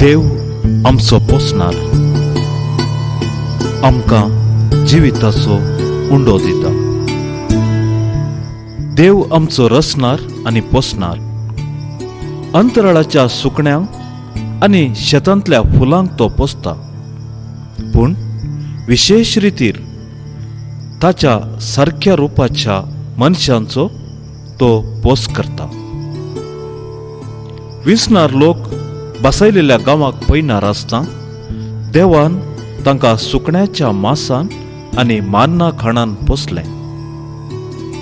देव आमचो पोसणार, आमकां जिविताचो उंडो दिता. देव आमचो रचणार आनी पोसणार. अंतराळाच्या सुकण्यांक आनी शेतांतल्या फुलांक तो पोसता, पूण विशेश रितीर ताच्या सारक्या रुपाच्या मनशांचो तो पोस करता. विसणार लोक बसयलेल्या गांवाक पयणार आसता देवान तांकां सुकण्याच्या मासान आनी मान्ना खाणान पोसलें.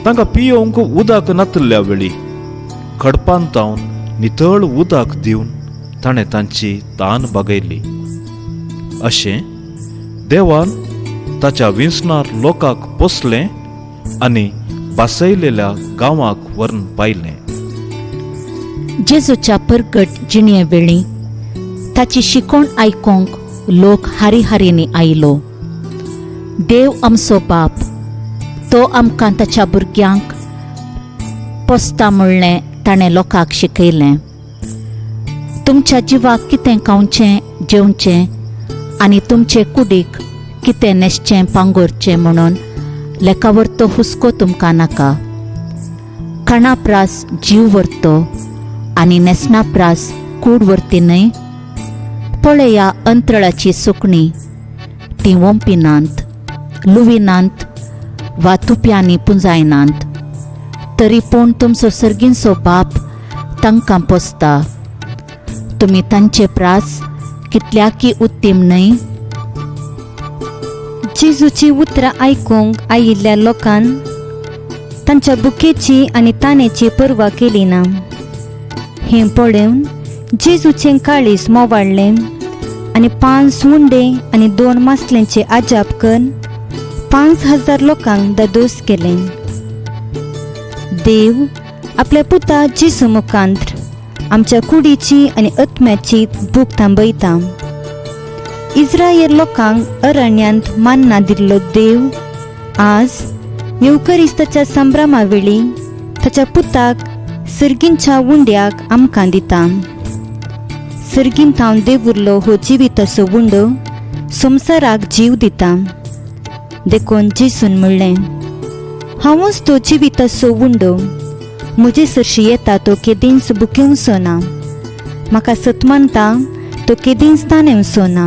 तांकां पियोवंक उदक नातिल्ल्या वेळी खडपान तावन नितळ उदक दिवन ताणें तांची तान भागयली. अशें देवान ताच्या विंचणार लोकांक पोसलें आनी बसयलेल्या गांवाक व्हरून पायलें. जेजूच्या परगट जिणे वेळी ताची शिकोवण आयकोंक लोक हारी हारींनी आयलो. देव आमचो बाप, तो आमकां ताच्या भुरग्यांक पोसता म्हणलें ताणें लोकांक शिकयलें. तुमच्या जिवाक कितें खावचें जेवचें आनी तुमचे कुडीक कितें न्हेसचें पांगुरचें म्हणून लेखावरतो हुस्को तुमकां नाका. खाणा प्रास जीव व्हरतो आनी न्हेसणा प्रास कूड व्हरती न्हय? पळया अंतराळाची सुकणीं, तीं वोंपिनात, लुविनात वा तुप्यांनी पुंजायनात, तरी पूण तुमचो सर्गींचो बाप तांकां पोसता. तुमी तांचे प्रास कितल्याकी उत्तीम न्हय? जेजूची उतरां आयकूंक आयिल्ल्या लोकान तांच्या बुकेची आनी तानेची पर्वा केली ना. हें पळोवन जेजूचें काळीज मोवाडलें आनी 5 उंडे आनी 2 मासल्यांचे आजाप करून 5000 लोकांक दादोस केलें. देव आपल्या पुता जेजू मुखांत्र आमच्या कुडीची आनी आत्म्याची भूक थांबयता. इस्रायल लोकांक अरण्यांत मान्ना दिल्लो देव आज येवकरिस्ताच्या संभ्रमा वेळी ताच्या पुताक सर्गींच्या उंड्याक आमकां दिता. सर्गीन थावन देवुरलो हो जिविताचो उंडो संवसाराक जीव दिता. देखून जेजून म्हणलें, हांवूच तो जिविताचो उंडो, म्हजे सरशी येता तो केदींच बुकेवचो ना, म्हाका सत मानता तो केदींच तानेवचो ना.